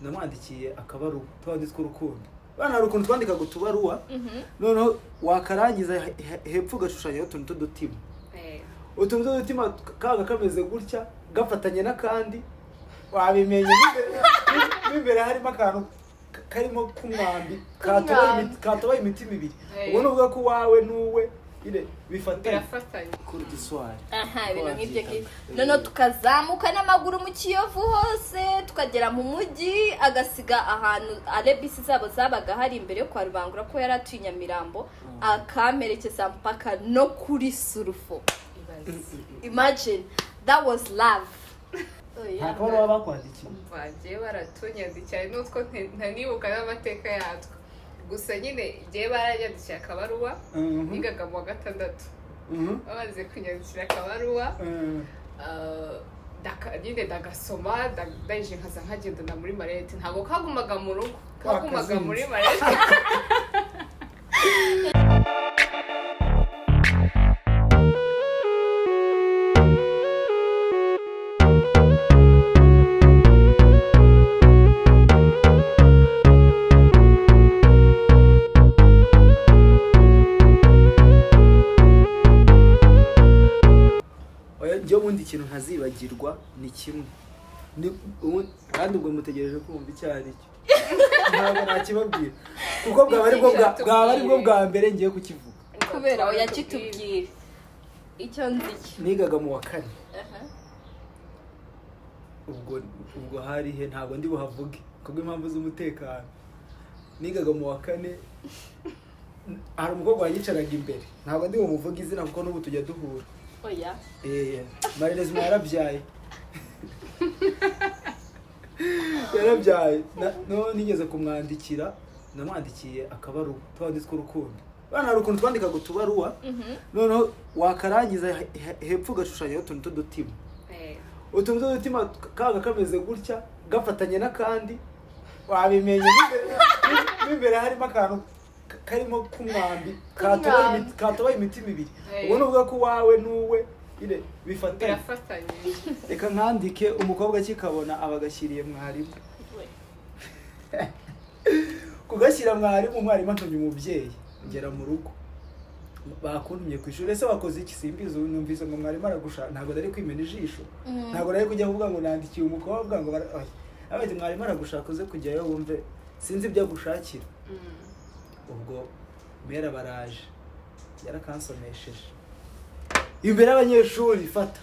Namwandikiye akabaruwa twandi tw'urukundo. Bana, hari ukuntu twandikaga utubaruwa, noneho wakarangiza hepfo ugashushanyaho utuntu tw'udutima. Utuntu tw'udutima kabaga kameze gutya, gafatanye n'akandi, wabimenye, mo imbere harimo akantu karimo k'umwambi katobaye. K'umwambi. Katobaye imitima ibiri. Ubwo ni ukuvuga ko uwawe n'uwe nyine bifatanye. Birafatanye. Kuri giswari. Aha, ibintu nk'ibyo ngibyo. Wabyitaga. Noneho tukazamuka n'amaguru mu Kiyovu hose, tukagera mu mujyi, agasiga ahantu arrêt bisi zabo zabaga hari imbere yo kwa Rubangura, ko yari atuye i Nyamirambo, akamperekeza mpaka no kuri Sulfo. Ibaze. Imagine, that was love. Oh, yeah. Nta kabaruwa bakwandikiye? Umva, njyewe baratunyandikiye n'utwo ntanibuka n'amateka yatwo. Gusa nyine njyewe baranyandikiye akabaruwa. Nigaga mu wa gatandatu. Bamaze kunyandikira akabaruwa, nyine ndagasoma, ndangije nkaza nkagendana muri mallette. Ntabwo kagumaga mu rugo, kagumaga Wakazinze. muri mallette. Oya, njyewe ubundi ikintu ntazibagirwa ni kimwe. Kandi ubwo mutegereje kumva icyo ari cyo. Ntabwo nakibabwira kuko bwaba ari bwo bwa mbere ngiye kukivuga. Kubera oya, kitubwire icyo nzi cyo. Nigaga mu wa kane. Ubwo hari he? Ntabwo ndi buhavuge kubw'impamvu z'umutekano. Nigaga mu wa kane, hari umukobwa wanyicaraga imbere. Ntabwo ndi bumuvuge izina kuko n'ubu tujya duhura. Oya. Malheureusement yarabyaye, yarabyaye. No nigeze kumwandikira, namwandikiye akabaruwa twandi tw'urukundo. Bana, hari ukuntu twandikaga utubaruwa, noneho wakarangiza hepfo ugashushanyaho utuntu tw'udutima. Utuntu tw'udutima kabaga kameze gutya, gafatanye n'akandi, wabimenye, mo imbere harimo akantu karimo k'umwambi katobaye. K'umwambi. Katobaye imitima ibiri. Ubwo ni ukuvuga ko uwawe n'uwe nyine bifatanye. Birafatanye. Reka nkandike, umukobwa akikabona aba agashyiriye mwarimu. Kugashyira mwarimu, umwarimu antumye umubyeyi. Ngera mu rugo, bakuntumye ku ishuri. Ese wakoze iki? Simbizi. Ubu numvise ngo mwarimu aragushaka. Ntabwo nari kwimena ijisho, ntabwo nari kujya kuvuga ngo nandikiye umukobwa ngo oya. Aravuga ati: "Mwarimu aragushaka, uze kujyayo wumve, sinzi ibyo agushakira." Ubwo mera baraje, yarakansomesheje imbere y'abanyeshuri: "Fata,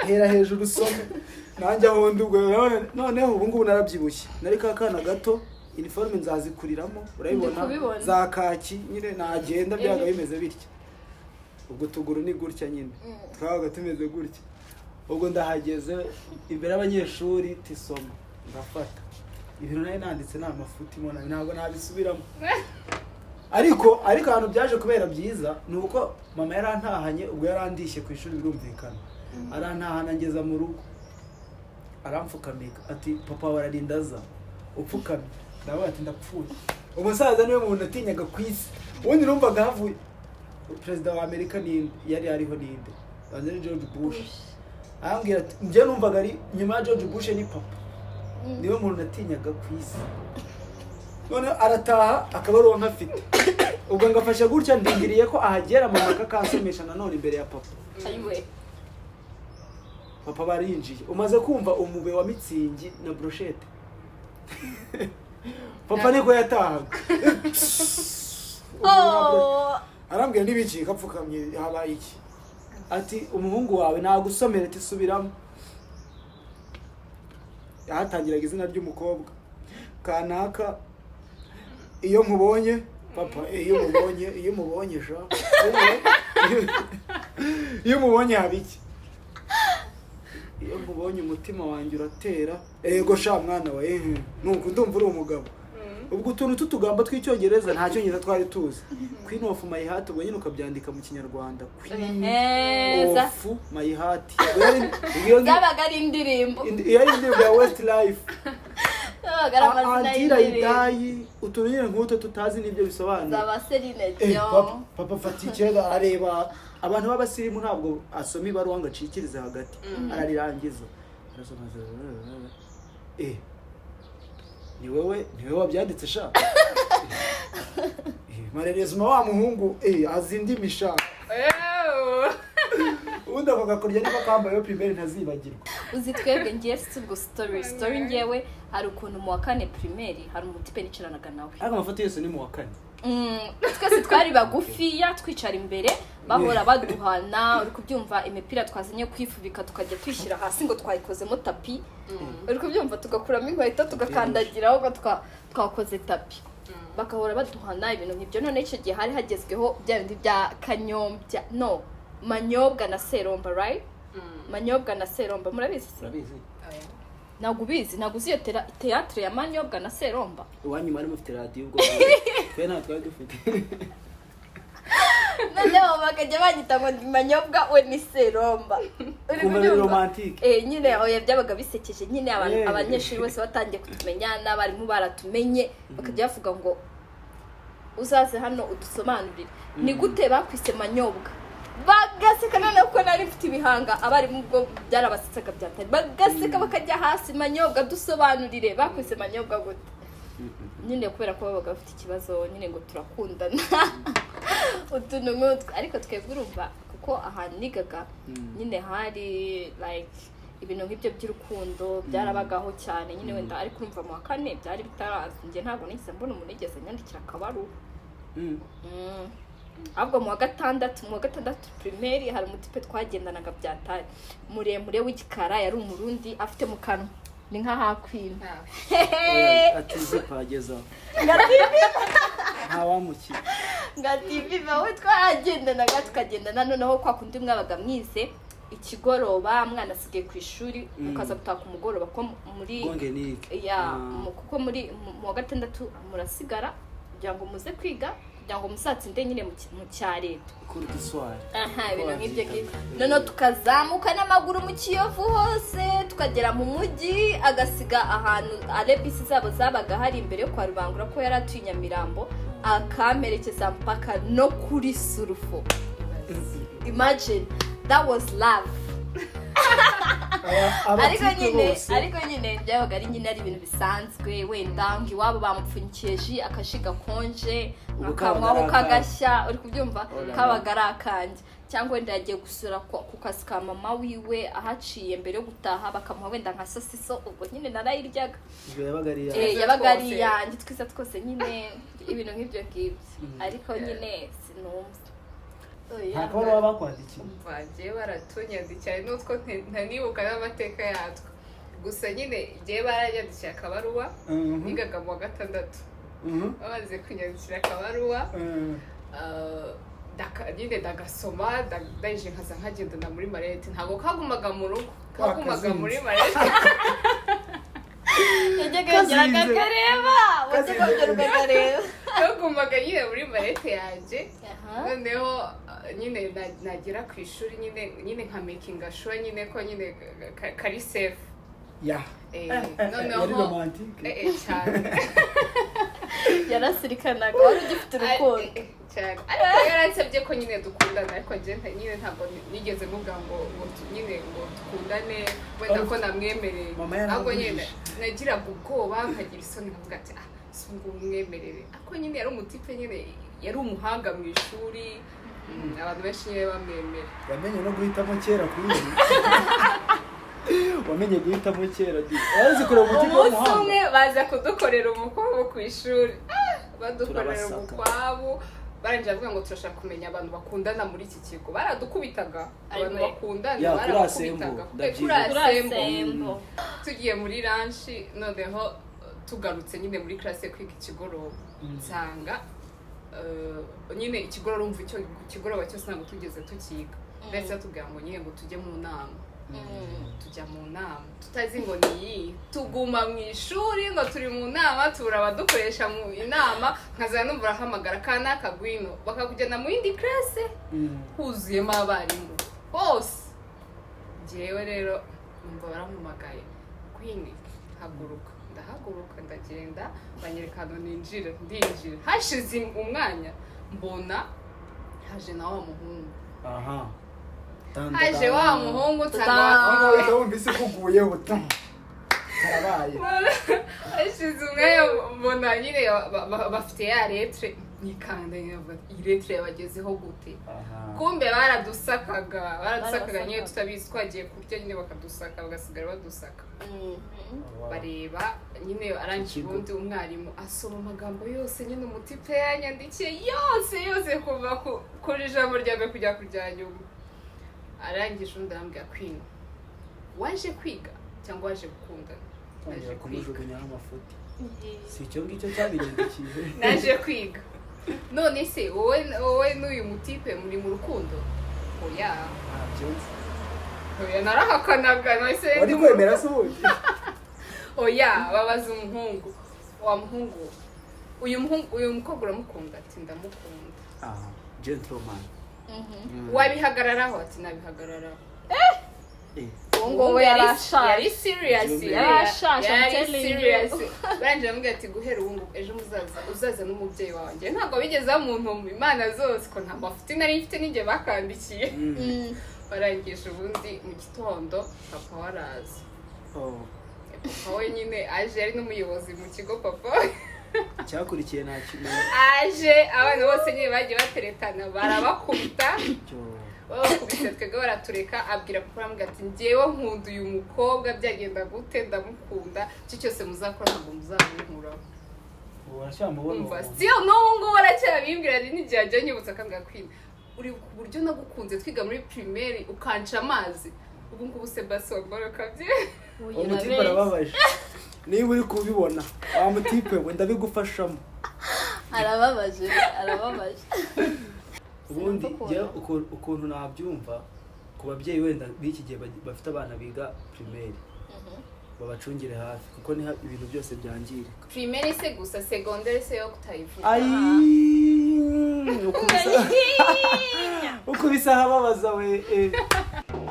hera hejuru usome." Nanjye aho ndi ubwo noneho ubu ngubu narabyibushye, nari ka kana gato, uniforme nzazikuriramo, urabibona. Ndi kubibona. Za kaki nyine, nagenda byaga bimeze bitya, ubwo tuguru ni gutya nyine, twabaga tumeze gutya. Ubwo ndahageze imbere y'abanyeshuri, tisoma. Ndafata ibintu nari nanditse, ni amafuti mo, ntabwo nabisubiramo. Ariko ahantu byaje kubera byiza ni uko mama yarantahanye. Ubwo yarandishye ku ishuri, birumvikana, arantahana ngeza mu rugo, aramfukamika ati: "Papa wawe ararinda aza upfukamye." Ndavuga ati: "Ndapfuye." Umusaza niwe muntu natinyaga ku isi. Ubundi numvaga havuye perezida wa Amerika, ninde yari ariho? Ninde banza? Ni George Bush. Arambwira ati, njye numvaga ari nyuma ya George Bush ni papa, niwe muntu natinyaga ku isi. Noneho arataha, akaba ari uwo nkafite. Ubwo ngafashe gutya, ndindiriye ko ahagera, mama akakansomesha nanone imbere ya papa. Ayiwe! Papa barinjiye, umaze kumva umube wa Mützig na brochette, papa niko yatahaga. Oh. Arambwira: "N'ibiki apfukamye? Habaye iki?" Ati: "Umuhungu wawe nagusomera." Ati: "Subiramo." Yahatangiraga izina ry'umukobwa kanaka: "Iyo nkubonye papa, iyo mubonye, iyo mubonye sha, iyo mubonye haba iki? Iyo nkubonye umutima wanjye uratera." "Ego sha mwana wa, ehe, nuko ndumva uri umugabo." Ubwo utuntu tw'utugambo tw'Icyongereza, nta Cyongereza twari tuzi. "Queen of my heart", ubwo nyine ukabyandika mu Kinyarwanda, "queen Neza. of my heart". Ubwo iyo Zabaga ari indirimbo. Iyo ari indirimbo ya Westlife. Zabaga ari amazina Antira y'indirimbo. Idayi, utuntu nyine nk'utwo tutazi n'ibyo bisobanura. Zaba Celine Dion. Papa fata icyenda, areba abantu b'abasirimu, ntabwo asoma ibaruwa ngo acikirize hagati, ararirangiza, arasoma. Ni wowe wabyanditse sha. Malheureusement wa muhungu azi indimi sha. Ew. Ubundi ako gakoryo niba kambayeho primaire ntazibagirwa. Uzi twebwe, ngiye si ubwo story ngewe hari ukuntu mu wa kane primaire hari umutipe nicaranaga nawe. Ariko amafoto yose ni mu wa kane. Twese twari bagufiya, twicara imbere, bahora baduhana, uri kubyumva? Imipira twazanye kwifubika tukajya twishyira hasi ngo twayikozemo tapi, uri kubyumva? Tugakuramo inkweto tugakandagiraho ngo twakoze tapi, bagahora baduhana ibintu nk'ibyo. None icyo gihe hari hagezweho bya bindi bya kanyombya, no Manyobwa na Seromba, right? Manyobwa na Seromba, murabizi se? Urabizi? Oya. Ntabwo ubizi? Ntabwo uzi iyo théâtre ya Manyobwa na Seromba? Iwanyu mwari mufite radiyo, ubwo twe ntabwo twari dufite. Noneho bakajya banyita ngo ndi Manyobwa, we ni Seromba, uri Kumva biri kubyumva? Romantique. Nyine oya, byabaga bisekeje nyine abantu. Abanyeshuri bose batangiye kutumenya n'abarimu baratumenye, bakajya bavuga ngo uzaze hano udusobanurire ni gute bakwise Manyobwa, bagaseka. Noneho ko nari mfite ibihanga, abarimu ubwo byarabasetsaga byatari, bagaseka bakajya hasi: "Manyobwa, dusobanurire, bakwise Manyobwa gute?" Nyine kubera ko babaga bafite ikibazo nyine ngo turakundana, utuntu nk'utwo. Ariko twebwe urumva kuko ahantu nigaga nyine hari like ibintu nk'ibyo by'urukundo byarabagaho cyane nyine wenda, ariko urumva mu wa kane byari bitaraza. Njye ntabwo nigeze mbona umuntu yigeze anyandikira akabaruwa. Ahubwo mu wa gatandatu primaire hari umutipe twagendanaga byatari muremure w'igikara, yari Umurundi, afite mu kanwa ni nk'ahakwina. Ati zipa agezaho ntawamukira. Ngati wowe twaragendanaga, tukagendana. Noneho kwa kundi mwabaga mwize ikigoroba, mwana asigaye ku ishuri, mukaza gutaha ku mugoroba ko muri Gonge nike. Ya, kuko muri mu wa gatandatu murasigara kugira ngo muze kwiga, kugira ngo muzatsinde nyine mu cya leta. Cours du soir. Aha, ibintu nk'ibyo ngibyo. Wabyitaga. Noneho tukazamuka n'amaguru mu Kiyovu hose, tukagera mu mujyi, agasiga ahantu bisi zabo zabaga hari imbere yo kwa Rubangura, ko yari atuye i Nyamirambo, akamperekeza mpaka no kuri Sulfo. Imagine, that was love. Ariko Abatipe nyine bose. Ariko nyine byabaga ari nyine ari ibintu bisanzwe, wenda ngo iwabo bamupfunyikiye ji, akaji gakonje, Ubu akanywaho kabaga ari kagashya, uri kubyumva? Oh la la. Kabaga ari akanjye. Cyangwa wenda yagiye gusura ku kazi ka mama wiwe, ahaciye mbere yo gutaha bakamuha wenda nka sosiso, ubwo nyine narayiryaga. Ubwo yabaga ari iyawe. Twiza Yabaga ari twose. iyanjye, twiza twose nyine, ibintu nk'ibyo ngibyo. Ariko nyine sinumva. Oya. Nta kabaruwa bakwandikiye? Umva, njyewe baratunyandikiye n'utwo ntanibuka n'amateka yatwo. Gusa nyine njyewe baranyandikiye akabaruwa. Nigaga mu wa gatandatu. Bamaze kunyandikira akabaruwa, nyine ndagasoma, ndangije nkaza nkagendana muri mallette. Ntabwo kagumaga mu rugo, kagumaga Wakazinze. muri mallette. Yajyaga yongera Kazinze. akakareba, wajyaga wongera ukakareba. Kagumaga nyine muri mallette yanjye. Aha. Noneho nyine nagera ku ishuri nyine nka making sure nyine ko nyine kari safe. Ya. Yari Noneho romantique. Cyane. Yarasirikanaga, wari ugifite urukundo. Cyane, ariko yaransabye ko nyine dukundana, ariko njye nyine ntabwo nigeze mubwira ngo nyine ngo dukundane, wenda ko namwemereye. Mama Ahubwo nyine yarambujije. nagiraga ubwoba, nkagira isoni, nkavuga ati: "Ah, si ngo umwemerere." Ariko nyine yari umutipe nyine yari umuhanga mu ishuri, abantu benshi nyine bamwemera. Wamenye no guhitamo kera kuri ibi, wamenye guhitamo kera di, wazi kureba umutima Umunsi w'umuhanga. umwe baza kudukorera umukwabu ku ishuri. Ah, badukorera Turabasaka. umukwabu, barangije bavuga ngo turashaka kumenya abantu bakundana muri iki kigo. Baradukubitaga abantu Ayiwe. bakundana. Ya, kuri Barabakubitaga. asembo, Kuri ndabyibuka. asembo. Asembo. Tugiye muri lunch, noneho tugarutse nyine muri classe kwiga ikigoroba, nsanga nyine ikigoroba, urumva icyo ikigoroba cyose ntabwo tugeze tukiga. Ndetse batubwira ngo nyine ngo tujye mu nama. Tujya mu nama tutazi ngo ni iyi, tuguma mu ishuri ngo turi mu nama, tubura abadukoresha mu inama. Nkaza numva urahamagara kanaka, gwino, bakakujyana mu yindi classe huzuyemo abarimu bose. Njyewe rero numva barampamagaye: "Gwini, haguruka." Ndahaguruka, ndagenda, banyereka ahantu ninjira, ndinjira. Hashize umwanya mbona haje na wa muhungu. Aha. Haje wa muhungu, nsanga Aho ngaho uhita wumva isi ikuguyeho, karabaye. Hashize umwanya. Mbona nyine bafite ya lettre, nikanda nyine, bavuga ati, "Iyi lettre yabagezeho gute?" Kumbe baradusakaga, baradusakaga nyine tutabizi, twagiye kurya nyine bakadusaka, bagasigara badusaka. Bareba nyine arangije. Ikigo. Ubundi umwarimu asoma amagambo yose nyine umutipe yanyandikiye yose yose, kuva kuri ijambo rya mbere kujya ku rya nyuma. Arangije undi arambwira, "Queen, waje kwiga cyangwa waje gukundana?" Tangira Naje kwiga. kumujugunyaho amafuti, si icyo ngicyo cyabirindikiye? Naje kwiga. "None se wowe n'uyu mutipe muri mu rukundo?" "Oya." Ntabyo nzi. Oya, narahakanaga nahise. Wari kwemera se ubundi? Oya. Babaza umuhungu, "Wa muhungu, uyu muhungu, uyu mukobwa uramukunda?" Ati, "Ndamukunda." Ah, gentleman. "Wabihagararaho?" Ati, "Nabihagararaho." Uwo nguwo yarashaje. Yari serious. Yarashaje, I'm Yari telling you. serious. Barangije bamubwira ati, "Guhera ubu ngubu, ejo muzaza, uzaza n'umubyeyi wanjye." Ntabwo bigeze bamuntu imana zose ko nta mafuti nari mfite n'igihe bakandikiye. Barangije ubundi mu gitondo papa we araza. Oh. Papa we nyine aje, yari n'umuyobozi mu kigo papa we. Icyakurikiye nta kintu. Aje, abana bose nyine bagiye bateretana barabakubita. Babakubise, twebwe baratureka. Abwira papa, aramubwira ati, "Njyewe nkunda uyu mukobwa, byagenda gute ndamukunda, icyo cyose muzakora ntabwo muzamunkuraho." Ubu uracyamubona uwo Umva, muntu? still n'ubu ngubu aracyabimbwira, n'igihe ajya anyibutsa akambwira, "Queen, uri ku buryo nagukunze twiga muri primaire ukanca amazi, ubu ngubu se basi wambara ukabye." Uwo mutipe arababaje. Niba uri kubibona, wa mutipe we, ndabigufashamo. Arababaje, arababaje. Ubundi Sinumva ukuntu. njyewe ukuntu nabyumva, ku babyeyi wenda b'iki gihe bafite abana biga primaire, babacungire hafi kuko niho ibintu byose byangirika. Primaire se gusa? Secondaire se yo kutayivuga? Ayi, ukubise ahababaza we.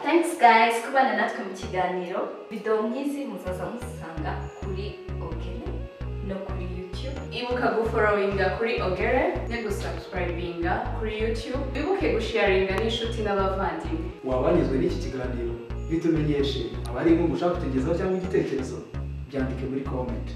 Thanks guys kubana natwe mu kiganiro. Video nk'izi muzaza muzisanga kuri Ogere no kuri YouTube. Ibuka gufollowinga kuri Ogere no gusubscribinga kuri YouTube. Wibuke gusharinga n'inshuti n'abavandimwe. Waba wanyuzwe n'iki kiganiro? Bitumenyeshe. Abari inkunga ushaka kutugezaho cyangwa igitekerezo, byandike muri comment.